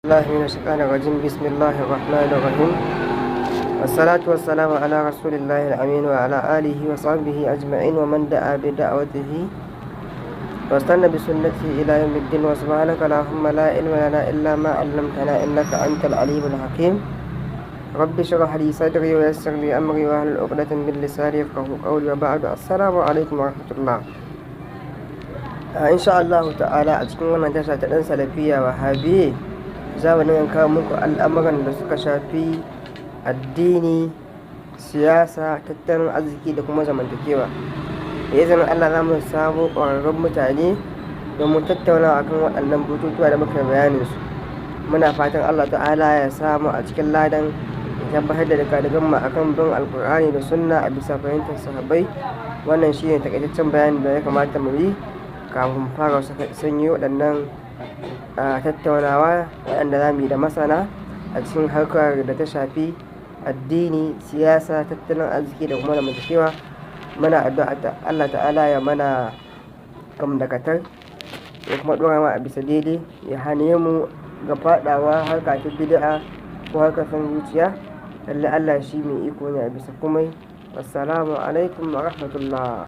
الله من الشيطان الرجيم. بسم الله الرحمن الرحيم، والصلاة والسلام على رسول الله الأمين وعلى آله وصحبه أجمعين ومن دعا بدعوته واستنى بسنته إلى يوم الدين. وسبحانك اللهم لا علم لنا إلا ما علمتنا إنك أنت العليم الحكيم. رب اشرح لي صدري ويسر لي أمري واحلل عقدة من لساني يفقهوا قولي. وبعد، السلام عليكم ورحمة الله. Insha Allah ta'ala, a cikin wannan tasha ta ɗan Salafiya Wahabi, za mu dinga kawo muku al'amuran da suka shafi addini, siyasa, tattalin arziki da kuma zamantakewa. Da izinin Allah, za mu samu ƙwararrun mutane domin tattaunawa akan waɗannan batutuwa da muka bayanin su. Muna fatan Allah ta'ala ya samu a cikin ladan, ya tabbatar da digadigan mu akan bin Alkur'ani da Sunna a bisa fahimtar sahabbai. Wannan shine takaitaccen bayanin da ya kamata mu yi kafin fara sanyi waɗannan tattaunawa waɗanda za mu yi da masana a cikin harkar da ta shafi addini, siyasa, tattalin arziki da kuma zamantakewa. Muna addu'a Allah ta'ala ya mana gamdakatar, ya kuma ɗora mu a bisa daidai, ya hane mu ga faɗawa harka ta bid'a ko harkar son zuciya. Lallai Allah shi mai iko ne a bisa komai. Wassalamu alaikum wa rahmatullah.